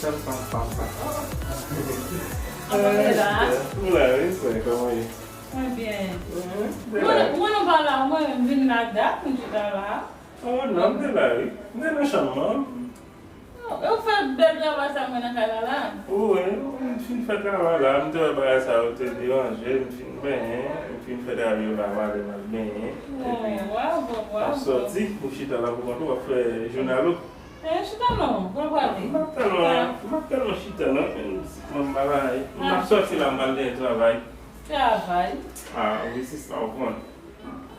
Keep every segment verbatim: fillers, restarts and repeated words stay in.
Pam, pam, pam, pam. Anpil la. Ou la, wi, sè, kòman ye? Mwen byen. Mwen, mwen, nou pa la, mwen menm vin la dat, m chita la. Oh, non, m te la, wi. M te nan chanm mwen. Oh, e ou fè bèl travay sa mwen nan kay la la? Wi, m fin fè travay la, m te wè bagay sa yo te deranje, m fin benyen, m fin fè travay yo la, m ale m al benyen. Oh, epi, bravo, bravo. M sòti, m chita la pou kont ou, w ap fè jounal ou. Eh, chita non, mwen prale. M ap tèlman, m ap tèlman chita non, men m pa la, m ap sòti la, m pral gen travay. Travay? Ah, wi, se sa, ou konn.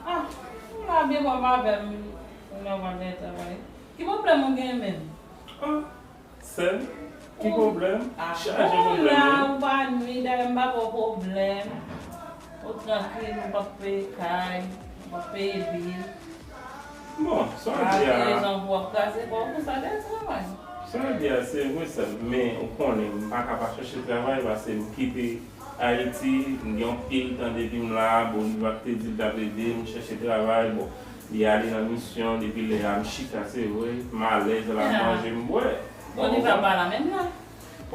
Ah, ou la byen kòm avè m, ou la pral gen travay. Ki pwoblèm ou gen menm? Ah, sè m, ki pwoblèm? Ah, chaje pwoblèm la, wi. Ou pa nwi, dayè m pa ba w pwoblèm. Ou trankil, ou p ap peye kay, ou p ap peye bil. Bon, sa w di a. Rezon pou w ap kraze kò w konsa de travay. Sa w di a, se vre, sè m, men ou konnen, m pa ka pa chèche travay, paske m kite Ayiti, m gen yon pil tan depi m la, Bolivar te di l t ap ede m chèche travay, bon, li ale nan misyon, depi lè a m chita, se vre, m alèz, l ap manje, m bwè. Bolivar pa la menm la.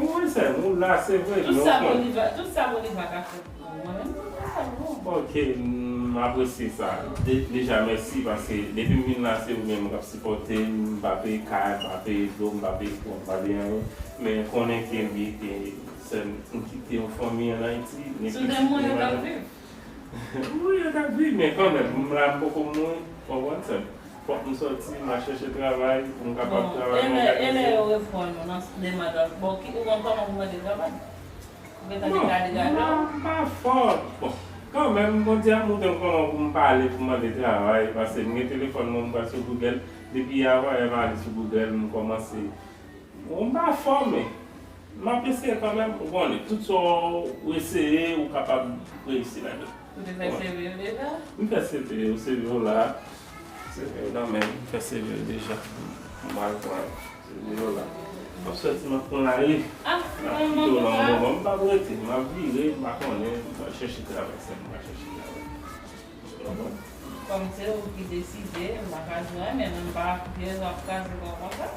Wi, sè m, ou la, se vre, men ou konn. Tout sa Bolivar, tout sa Bolivar ka fè pou mwen, mwen menm, mwen pa fè pou ou. Ok, m apresye sa. De-, deja, mèsi, paske depi m vin la, se ou menm k ap sipòte m, m pa peye kay, m pa peye dlo, m pa peye kouran, m pa peye anyen. Men konnen ke m, e, sè m, m kite yon fanmi ann Ayiti, gen pitit, gen madanm. Si w te mouri, w t ap viv? Wi, yo t ap viv, men kanmenm, m la, m poko mouri, konprann, sè m. Fòk m sòti, m al chèche travay, pou m kapab travay nan yon kay. E lè yo refè w nan demach la, bon, ki, ou konn kòman pou mande travay? Ou gentan degaje w? Non, m pa fò. Bon, kanmenm, Bondye ap montre m kòman pou m pale, pou m mande travay, paske m gen telefòn mwen, m pral sou Google. Depi yè, m ale sou Google, m kòmanse. Bon, m pa fò, men m ap eseye kanmenm, ou konnen, tout sa w eseye, ou kapab reyisi ladan. Ou te fè C V yo deja? M fè C V yo, C V yo la. C V yo nan men m, m fè C V yo deja. M al pran C V yo la. M ap sòti, m ap pran lari. M ap kite w la yon moman, m p ap rete, m ap vire, m pa konnen, m pral chèche travay, sè m, m pral chèche travay. Kòm se ou ki deside, m pa ka di anyen, men m pa gen rezon ap kraze kò konsa.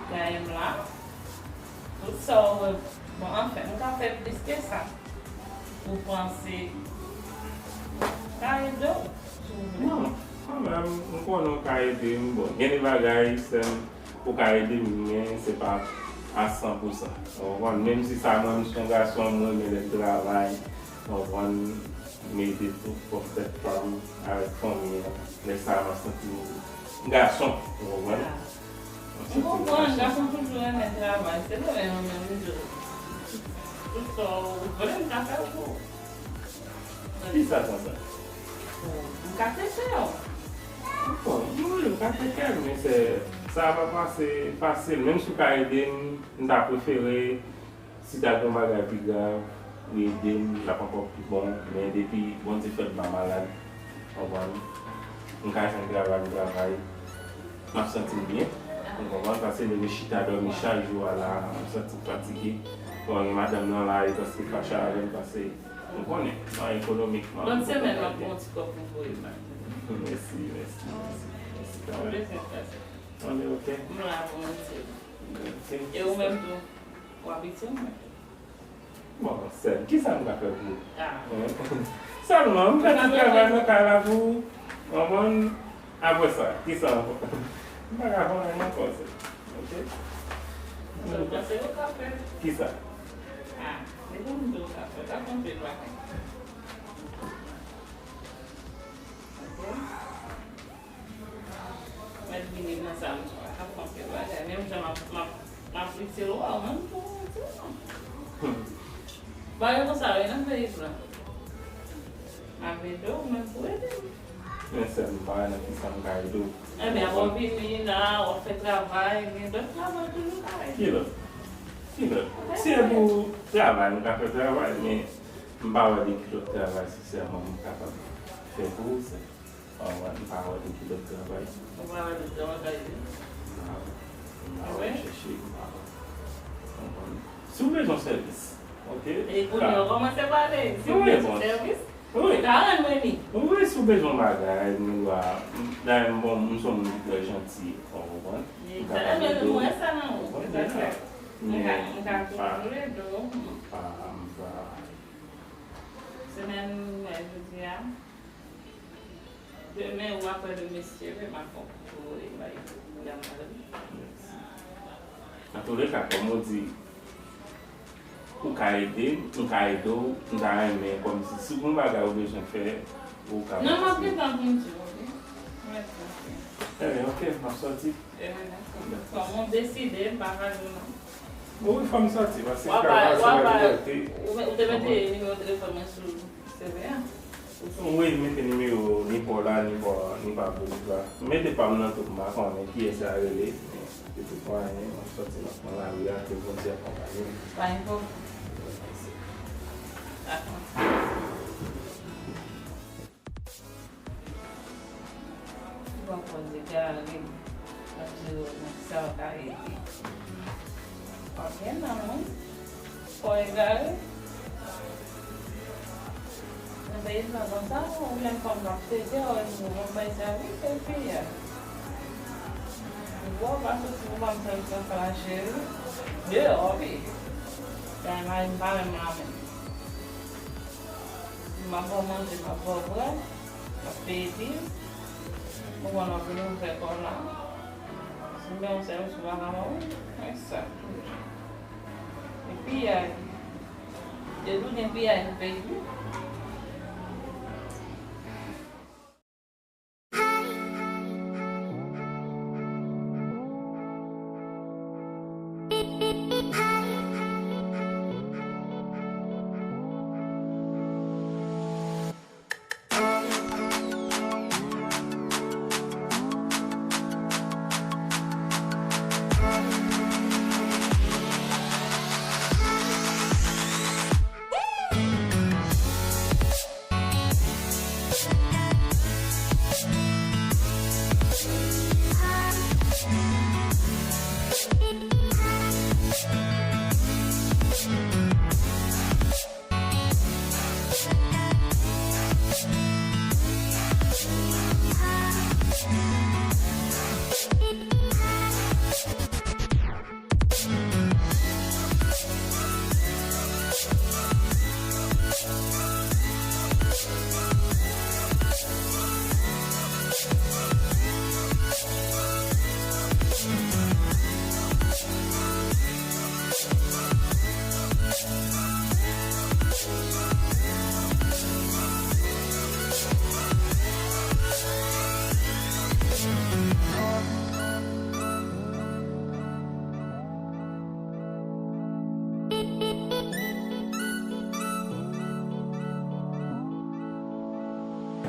Dayè m la. Tout sa w wè, bon, anfen, m ka fè plis ke sa. Ou panse m ka ede w, si w vle? Non, kanmenm, m konnen w ka ede m. Bon, gen de bagay, sè m, ou ka ede m, men se pa a san pou san. Ou konprann? Menm si sa, mwen, m se yon gason, mwen renmen lè m travay. Ou konprann? M ede tou pwòp tèt pa m avèk fanmi an. Lè sa a, m ap santi m gason, ou konprann? M ap santi m gason. M konprann, gason toujou renmen travay. Se vre, mwen menm, m di w, tout sa w vle, m ka fè l pou ou. Kisa konsa? M ka tcheke w. Bon, wi, m ka tcheke l, men se, sa a pa pase fasil. Menm si w ka ede m, m ta prefere Si ta gen yon bagay pi grav, li ede m, l ap ankò pi bon. Men depi Bondye fè m pa malad, konprann, m ka jwenn travay, m travay, m ap santi m byen. Ou konprann? Paske leve chita dòmi chak jou a la, m santi m fatige. Bon, gen madanm nan la, li prèske fache avè m paske, ou konnen, nan ekonomikman. Bòn semèn, m ap gen yon ti kòb pou voye m la. Mèsi, mèsi, mèsi, mèsi kanmenm. Anben, ok. M la pou mwen di. Ok. E ou menm tou? W ap itil mwen. Bon, sè m, kisa m ka fè pou ou? Ah. Sèlman, m fè ti travay nan kay la pou ou. Konprann? Apre sa, kisa ankò? M pa ka fè anyen ankò, sè m. Ok? Sèlman, se sa ou ka fè. Kisa? Ah, depi m di w ka fè, pa fè anpil bagay. Ok? Mèt vini nan sa m ap fè anpil bagay. Menm jan m ap, m ap, m ap itil ou a, ou menm tou ou itil mwen. Bagay konsa yo nan peyi la. M ap ede w, ou menm pou ede m. Men sè m, m pa wè nan kisa m ka ede w. Enben, w ap vini la, w ap fè travay, gen dòt travay toujou ka ede. Ki lòt? Ki lòt? Si e pou travay, m ka fè travay, men m pa wè de ki lòt travay sensèman m kapab fè pou ou, sè. Anvan, m pa wè de ki lòt travay. Ou pa wè lòt travay ka ede? M pa wè. M pa wè chèche, m pa wè. Konprann? Si w bezwen sèvis, ok? E kounye a w kòmanse pale. Si w bezwen sèvis, ou ka rann mwen li. Wi, si w bezwen bagay, m dwa, dayè, m bon, m se yon moun ki trè janti, ou konprann? M kapab ede w. Ou konprann? M ka, m ka toujou ede w. M pa, m pa. Semèn mwen jodi a. Demen ou aprè demen si Dye vle, m ap fè yon ti toure bay Madam Marie. Antouleka, kòm ou di, ou ka ede m, m ka ede w, m ta renmen kòmsi si gon bagay ou bezwen fè, ou ka patisipe. Non, m ap gentan vin di w, oke? Mèsi. Ebyen, oke, m ap sòti. Ebyen, dakò. Kòm ou deside, m pa ka di w non. Bon, wi, fò m sòti, paske kay la se yon libète. Ou te mete nimewo telefòn mwen sou C V a? Wi, m mete nimewo ni pa w la, ni pa, ni pa Bouz la. M mete pa m nan tou, m pa konnen kiyès sa rele, men de tout mwayen, m ap sòti, m ap pran lari a, ke Bondye akonpanye m. Pa gen pwoblèm. Dakò. Bon, koze gari, m ap di w nan sa w ka ede. Pa gen nan mwen. Fò egare. Nan peyi sa konsa, ou menm fanm k ap fete, ou menm ou bay sèvis, se piyay. Ou wè, w pa soti pou fanm sèvis nan sa la, cheri. Deyò, wi. Bay mari m pa menm la menm. M ap ba w manje, m ap ba w bwè, m ap peye bil. Ou konn w ap vin ouvè kò w la. Si m gen yon sèvis ou pa ka ban mwen, men sa. E piyay. Depi w gen piyay nan peyi wi.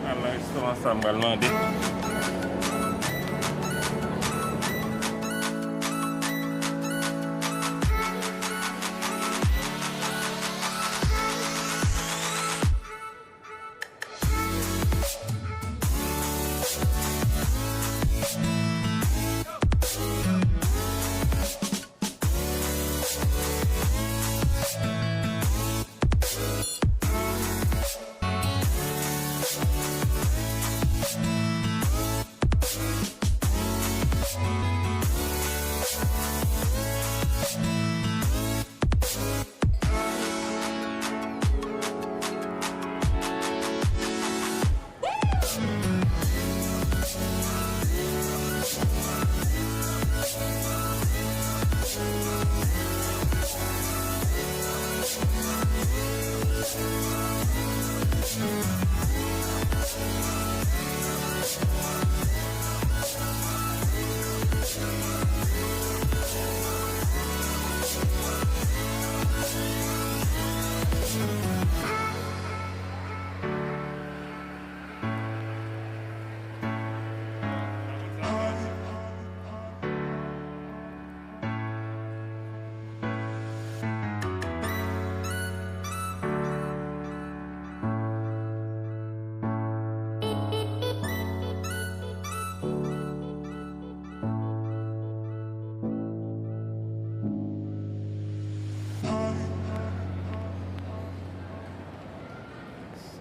Al nan restoran sa, m pral mande.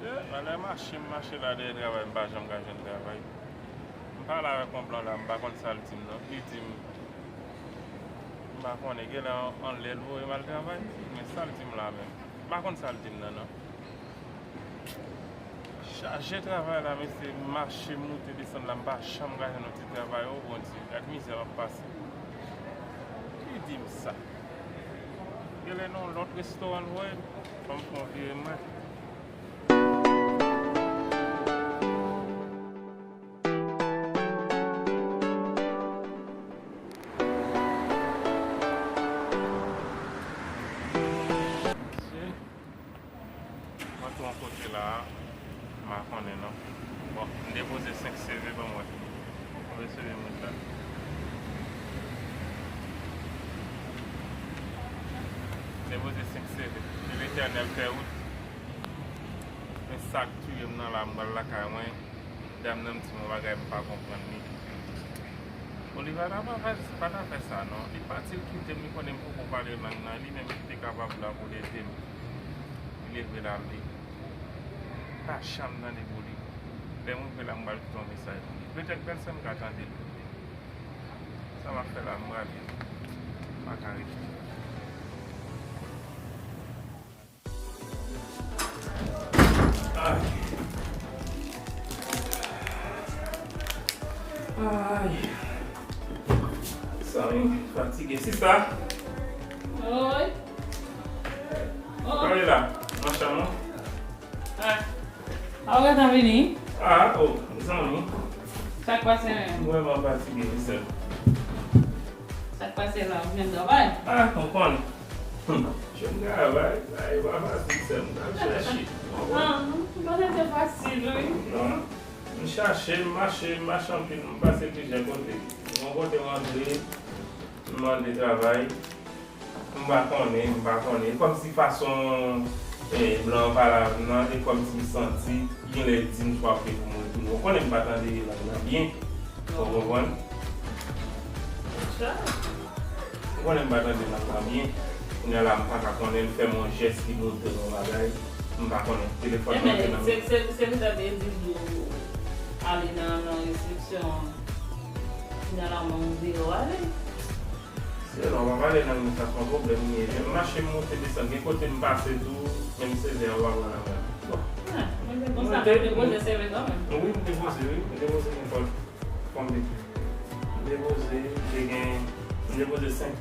Se, malè mache m mache la dèyè travay, m pa janm ka jwenn travay. M pale avèk yon blan la, m pa konn sa l di m non. Li di m, m M pa konnen, genlè anlè l voye m al travay, men sa l di m la menm. M pa konn sa l di m nan, non. Chaje travay la, mesye, mache moute desann la, m pa janm ka jwenn yon ti travay, o Bondye, gad mizè m ap pase. Ki di m sa? Genlè nan yon lòt restoran l voye m, fò m fè yon vire mwen. Mwen tou yon kote la a, m pa konnen non. Bon, m depoze senk C V ban mwen. Mwen resevè moun la. M depoze senk C V. Ke Letènèl fè wout. Men sa k touye m nan la, m pral lakay mwen. Dam nan di m yon bagay m pa konprann li. Oliver la pa fè, pa ta fè sa non. Li pati, l kite m, li konnen m poko pale lang nan. Li menm ki te kapab la pou l ede m. Li leve l ale. Pa janm tande pou li. Lè m rive la, m pral kite yon mesaj pou li. Petèt bèlsè m ka tande l. Sa m ap fè la, m prale. M pa ka rete. Ay. Ay. Sa wi, fatige. Sista. Oi. Oi. Pale la, machann non. Ah. Ah, ou gentan vini? Ah, oh, zanmi. Sa k pase menm? M vrèman fatige, wi, sè. Sa k pase la, ou jwenn travay? Ah, ou konnen. Hmm, jwenn travay, sa e pa fasil, sè m, m t ap chache. Ah, m panse se fasil, wi. Non, m chache, m mache, m mache anpil, m pase plizyè kote. Yon kote m antre, m mande travay. M pa konnen, m pa konnen. E kòmsi fason, eh, blan an pale avè m nan, e kòmsi m santi, genlè di m swa vle pou m retounen. Ou konnen m pa tande lang nan byen. Ou konprann? Ou konnen m pa tande lang nan byen. Kounye a la, m pa ka konnen, l fè m yon jès, li montre m yon bagay. M pa konnen. Telefòn mwen te nan men. Se, se, se petèt li di w ale nan, nan resepsyon an. Kounye a la, mwen ouvri yo ale. Se non, w ap ale nan administrasyon, pwoblèm li ye. Men m mache, m monte, desann. Gen kote m pase tou, menm sèvè a w ap wè nan men m. Bon. Ah, men se konsa, ou depoze sèvè kanmenm? Wi, m depoze, wi. M depoze nenpòt fòm de. M depoze, m te gen, m depoze senk,